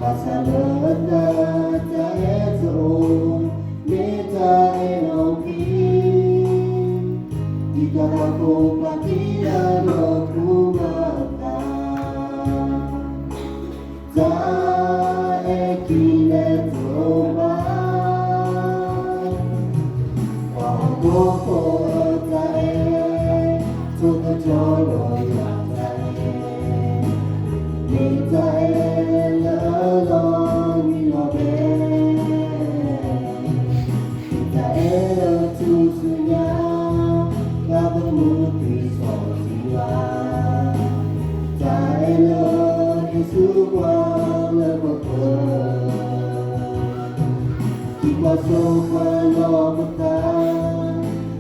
ဘၣ်ဆၣ်လၢတၢ်အဲၣ်တၢ်ကွံ မ့ၢ်တၢ်အဲၣ်လီၤပံၤ, ဒ်တၢ်ဘၣ်ကိၢ်ဘၣ်ဂီၤလၢ ပှၤမၤအသး, တၢ်အဲၣ်ခံလဲၣ်တအိၣ်ဘၣ်. ပှၤဟီၣ်ခိၣ်ဖိတၢ်အဲၣ်, ထိၣ်သတြီၤလီၤယွၤတၢ်အဲၣ်, မ့ၢ်တၢ်အဲၣ်လၢအလီၤမံလီၤဘဲ, မ့ၢ်တၢ်အဲၣ်လၢထူၣ်စုညါ, ဘၣ်သမူသ့စီဆှံယွၤ, တၢ်အဲၣ်လၢဟ့ၣ်ဆူပှၤလၢပဃၢၤ ဟံၣ်ပှၤစိာ်ပှၤလီၢ်ပသး,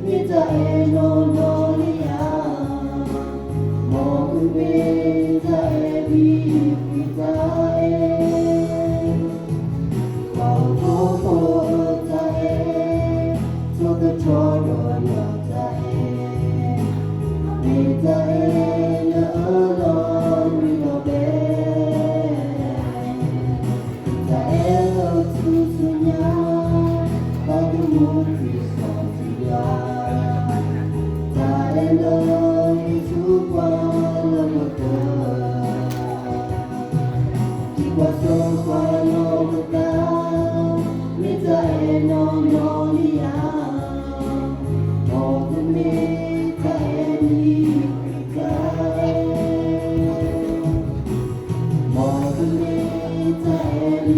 မ့ၢ်တၢ်အဲၣ်နီၢ်နီၢ်လံဧါ, မ်သုမ့ၢ်တၢ်အဲၣ်ဒ်ခရံာ်တၢ်အဲၣ်, ပှၤဟီၣ်ခိၣ်ဖိတၢ်အဲၣ်, ထိၣ်သတြီၤလီၤယွၤတၢ်အဲၣ်, မ့ၢ်တၢ်အဲၣ်လၢအလီၤမံလီၤဘဲ, တၢ်အဲၣ်လၢထူၣ်စုညါ, ဘၣ်သမူသ့စီဆှံယွၤ, တၢ်အဲၣ်လၢဟ့ၣ်ဆူပှၤလၢပဃၢၤ, ဟံၣ်ပှၤစိာ်ပှၤလီၢ်ပသး, မ့ၢ်တၢ်အဲၣ်နီၢ်နီၢ်လံဧါ, မ်သုမ့ၢ်တၢ်အဲၣ်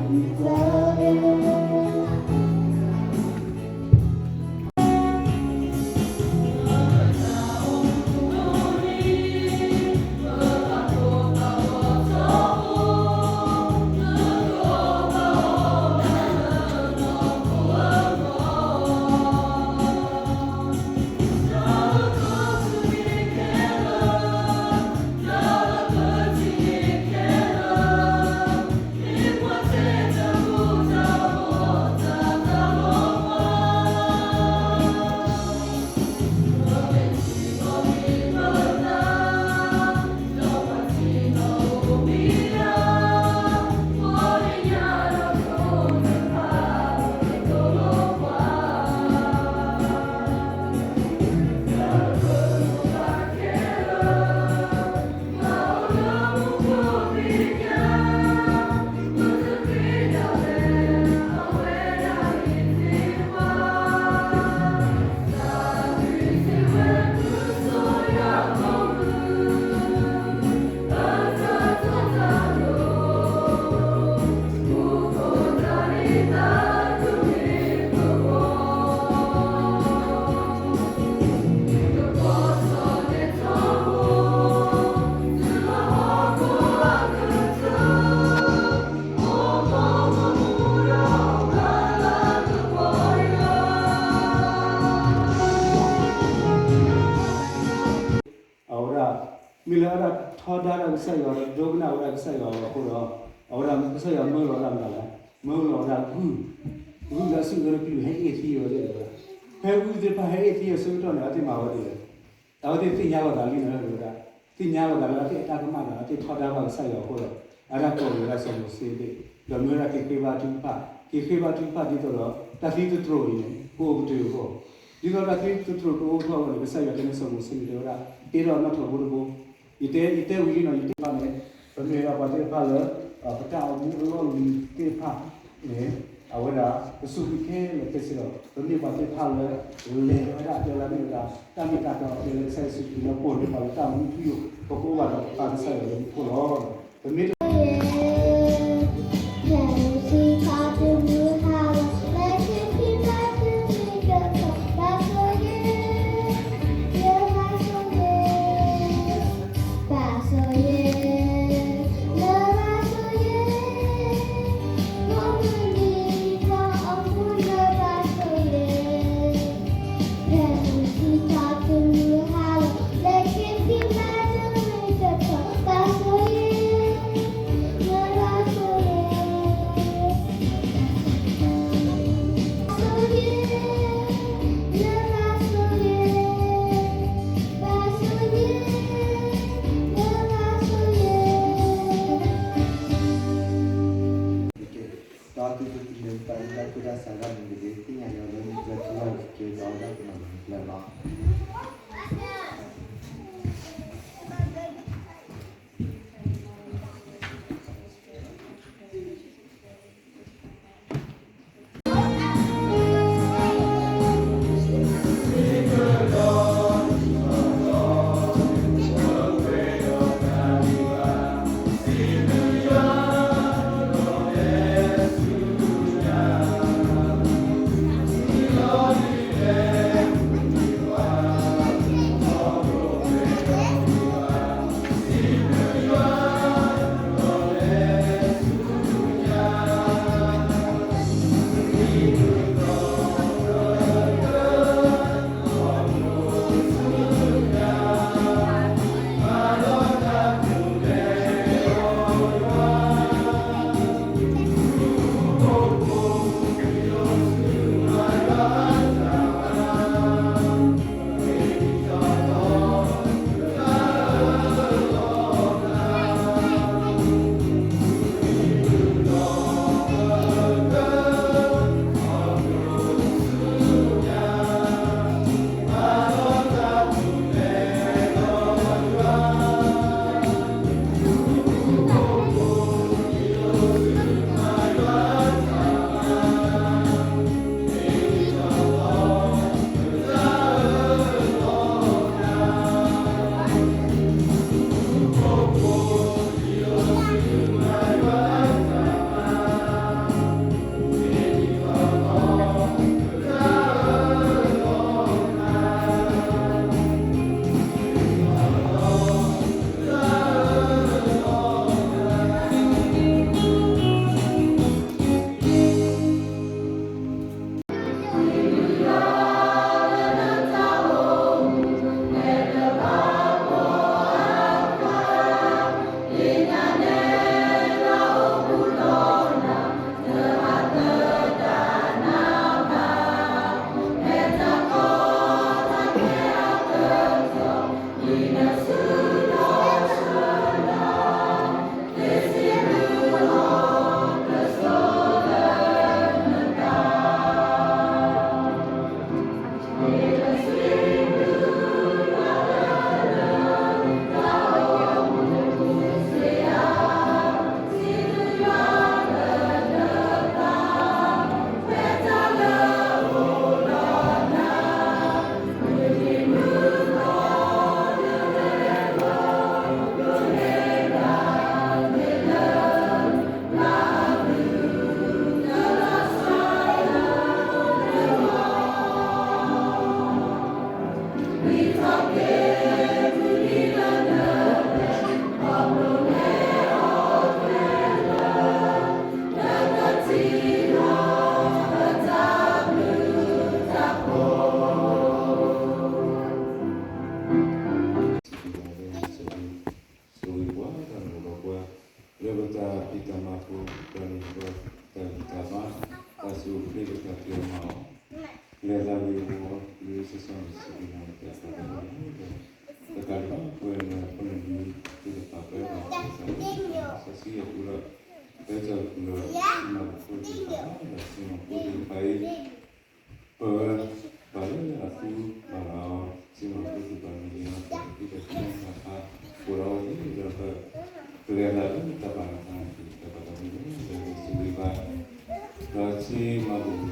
ဒ်ခရံာ်တၢ်အဲၣ်, မ်သုမ့ၢ်တၢ်အဲၣ်ဒ်ခရံာ်တၢ်အဲၣ်. ဝဲဒၣ်ထီဒါဒီးကစၢ်ယွၤဒီးဒိကနၣ်ဝဲဒၣ်ကစၢ်ယွၤအဃိဒီး, အဝဲဒၣ်ကစၢ်ယွၤမၢလီၤဝဲဒၣ်မတၤလဲၣ်, မၢလီၤဝဲဒၣ်ဂုၢ်, ဂုၢ်လၢအစုၣ်အၢတကလုာ်ဟဲအ့ၣ်သံဝဲသ့ၣ်ဝဲဒၣ်, ဖဲဂုၢ်သ့ၣ်တဖၣ်ဟဲအ့ၣ်သံအဆၢကတီၢ်န့ၣ် အဝဲသ့ၣ်မၤဝဲဒ်လဲၣ်, အဝဲသ့ၣ်သ့ၣ်ညါလီၤသးလံန့ၣ်ဝဲဒၣ်, သ့ၣ်ညါလီၤသးလၢအဝဲသ့ၣ်အတၢ်ကမၣ်ဒီး အဝဲသ့ၣ်ထီဒါဘၣ်ကစၢ်ယွၤအဃိဒီး, အဝဲဒၣ်ကိးက့ၤဝဲဒၣ်စီၤမိၤၡ့သ့ၣ်, ဒီးမၢဝဲဒၣ်က့ၤဃ့ဘါထုကဖၣ်, က့ၤဃ့ဘါထုကဖၣ်ဒ်သိးဒီး တၢ်သံသတြိာ်အံၤန့ၣ် ကအိၣ်ကတၢၢ်အဂီၢ်, ဒ်သိးတၢ်သံသတြိာ်ကအိၣ်ထီၣ်အဂီၢ်န့ၣ် ကစၢ်ယွၤတဲန့ၢ်စီၤမိၤၡ့န့ၣ် တဲဝဲဒၣ်, တ့ထီၣ်နီၣ်ထိးဘိတဘိ, ယတဲ ယတဲဝံၤလံနီၤ ယတဲဘၣ်န့ၣ်, ပမ့ၢ်ဒၣ်ပှၤသ့ၣ်တဖၣ်လၢ ပတၢ်အိၣ်မူအလီၢ်လံၤသ့ၣ်တဖၣ်န့ၣ်, အဝဲဒၣ် ပစူးကွံာ်ခဲလၢာ်ခဲဆ့ဒီး ပမ့ၢ်ပှၤသ့ၣ်တဖၣ်လၢ လဲၤဝဲဒၣ်တဲလၢမ့ၢ်ဝဲဒၣ် တၢ်မ့ၢ်တၢ်တီအကျဲလၢကစၢ်ယ့ၣ်ၡူးခရံာ်လၢပိာ်န့ၢ်ပှၤလၢတၢ်မူထူယိာ် ပကအိၣ်ဘၣ်ဒီးပပၢ်ကစၢ်ယွၤလၢမူခိၣ်လီၤ. ပမ့ၢ်တ တၢ်ဖံးတၢ်မၤပူၤ ဒီးန့ၣ်ဒီး တၢ်ဂံၢ်တၢ်ဘါ တၢ်စူၢ်အိၣ်ဖျဲၣ်ဒီးတၢ်ဖံးအီၣ်မၤအီၣ် လဲၤသးဝံၤအဝီ လၢစီစီန့ၣ် စံးဘျုးနၤလၢတၢ်သးတမံၤလၢ တကးဒံးဘၣ် ပဝဲလၢပနွံ သ့ၣ်တဖၣ် ပဝဲဒၣ်စီစီ စီဆှံအပူၤဒီး ပဝဲစီၤပူၤဒီး စံမၤပူၤဖိသ့ၣ်တဖၣ် ဒီးစံမၤပူၤဖိသ့ၣ်တဖၣ်အံၤ ပဝဲ ပှၤလၢအသူဘၣ်လီၤ စံမၤပူၤဖိသ့ၣ်တဖၣ်န့ၣ် လီၤတၢ်သံတၢ်ဆူၣ်တၢ်ဖး အိၣ်ဒီးအဝဲသ့ၣ်ဒီး ပကလဲၤသးလၢတၢ်ဘၣ်အသးန့ၣ် တၢ်ဘၣ်သးမ့ၢ်ဂ့ၤ ဒီးစံးဘျုးဘၣ် ဒီးစံမၤပူၤ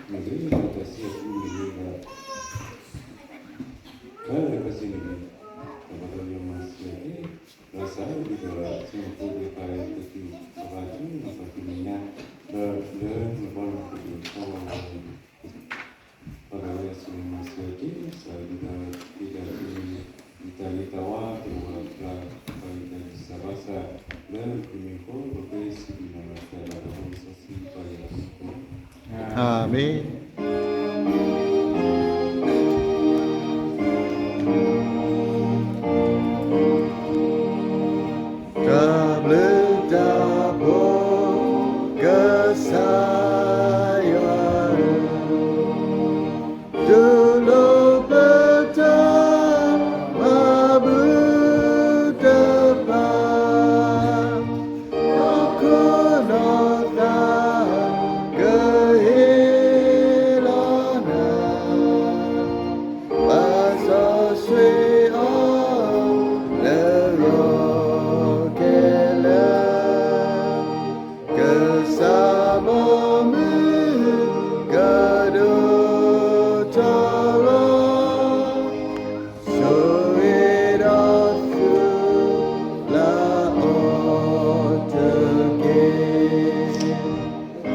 မ့ၢ်ဂ့ၤ ဒီးတၢ်စံးအပူၤမ့ၢ်ဂ့ၤဒီး ဖဲလၢပစံးန့ၣ်န့ၣ် တၢ်ဘၣ်သးမ့ၢ်ဂ့ၤမၤစၢၤက့ၤ ဒီးစးဒ်သိးဒီး စံမၤပူၤသ့ၣ်တဖၣ်အံၤ ကတုၤအဘၣ်ဆူနပှၤကမဲာ်ညါ ဒီးလၢနဘီနကဒိၣ်ထီၣ်ဘၣ်ဝဲန့ၣ် ပသးဝဲစံးမၤစၢၤက့ၤ စးဒ်သိးဒီး တၢ်ဂ့ၢ်တၢ်ဝါ တအိၣ်ဘၣ်ပှၤ ပှၤဂံၢ်တၢ်ဂံၢ်စၢ်ဘါစၢ် လၢမုၢ်မ့ၢ်ဃိ ပဃ့စံးဘျုးနၤလီၤ တၢ်ဘၣ်သးမ့ၢ်ဂ့ၤ စီဆှံပၢ်ယွၤ အၤမ့ၣ်. တၢ်ဘျုးတၢ်ဖှိၣ် ကစၢ်ယွၤဧၢ, တူၢ်လိာ်ပတၢ်မၤဘူၣ်တဖၣ် ဒီးခိၣ်ဒီးသးကဟ့ၣ်လီၤနၤ ပစီဆှံအီၤလၢဂီၤခဲလၢာ်, ကစၢ်ဘီမုၢ်ကဒိၣ်ထီၣ်လီၤ, ဆိၣ်ဂ့ၤဒီးသူလၢအီၤတက့ၢ်.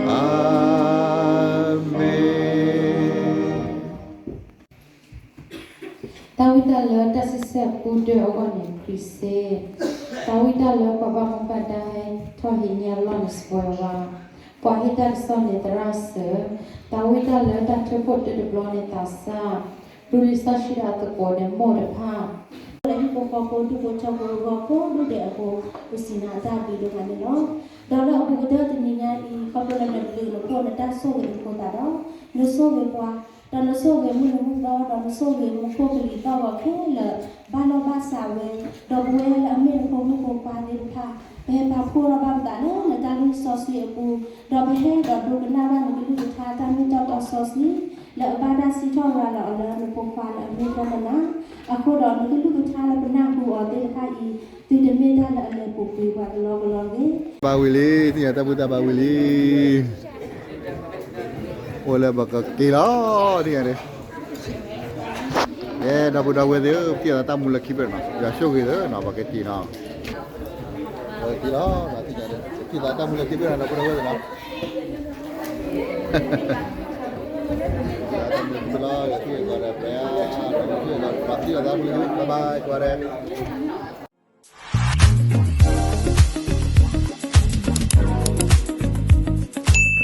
အၤမ့ၣ်. တၢ်ဝံတၢ်လၢတၢ်စံးဆၢအပူၤတၢၢ်အဂီၢ်န့ၣ် ခရံာ်စ့, တၢ်ဝံတၢ်လၢပှၤဘၣ်မူဘၣ်ဒါဟဲထီၣ်ဟံးန့ၢ်အလီၢ်န့ၣ် စပွဲဝါ, ပှၤဟ့ၣ်တၢ်ကစီၣ်န့ၣ် သရၣ်စၢၤ, တၢ်ဝံတၢ်လၢတၢ်ထၢဖှိၣ်တၢတဘျီန့ၣ် သးစၢ်, ဒူလံာ်စီဆှံဒီးအသကိးန့ၣ် မိၢ်တဖၣ် လၢဟံၣ်ဖိဃီဖိဒူၣ်ဖိထၢဖိအဂီၢ်ကိးဒူၣ်ဒဲးအဃိ ပစံးနၤအတၢ်ဘျုးဒိၣ်မးန့ၣ်လီၤ. ဒီးလၢအပူၤကတၢၢ်တနံၤညါအံၤ ခီဖျိလၢနဘျုးနဖှိၣ်နတၢ်ဆိၣ်ဂ့ၤအဃိသတးဒီး နဆိၣ်ဂ့ၤပှၤ, ဒီးနဆိၣ်ဂ့ၤမုၢ်နဟူသီ ဒီးနဆိၣ်ဂ့ၤမူခိၣ်ကလံၤသီၣ်ဂီၤခဲလၢာ် ဘၣ်လီၢ်ဘၣ်စးဝဲ, ဒီးပဝဲလၢအမ့ၢ်နဖိမုၣ်ဖိခွါသ့ၣ်တဖၣ် ပဟဲပာ်ဖှိၣ်ထီၣ်ဘၣ်ပသးလၢနတၢ်လံၣ်စီဆှံအပူၤ, ဒီးပဟဲဒီးဒိကနၣ်ဘၣ်နကလုၢ်ကထါတၢ်မ့ၢ်တၢ်တီစီဆှံ လၢအဘၣ်တၢ်စံးထီၣ်ရၤလီၤအီၤလၢနဖိခွါလၢအမ့ၢ်တၢ်မနၤ, အဃိဒီးနကလုၢ်ကထါလၢပနၢ်ဟူအီၤသ့ၣ်တဖၣ်အံၤ သုတမ့ၢ်တၢ်လၢအလဲၤပူၤကွံာ်ပှၤတလီၢ်ကလီၢ်တဂ့ၤ. ဘၣ်ဝံၤလံ သ့ၣ်ညါတၢ်ဘူၣ်တၢ်ဘၣ်ဝံၤလံ အိၣ်လၢပကက့ၤလီၤ သ့ၣ်ညါန့ၣ်, ယဲဒီပုၢ်ဒီဝဲၢ်သ့ၣ်ဧၢ ပထံၣ်သးတၢ်မူလၢခံဖျၢၣ်နီၤ ယွၤဆိၣ်ဂ့ၤလၢနီၤ ပကက့ၤနီၤ, ပကက့ၤလီၤ သ့ၣ်ညါန့ၣ် ပထံၣ်သးတၢ်မူလၢခံဖျၢၣ်နီၤ ဒီပုၢ်ဒီဝဲၢ်သ့ၣ်နီၤ တၢ်မူလၢခံဖျၢၣ်လီၤ ယွၤဆိၣ်ဂ့ၤကိးဂၤဒဲး ပှၤသံလီၤသးမူလၢခံ bye bye ကိးဂၤဒဲး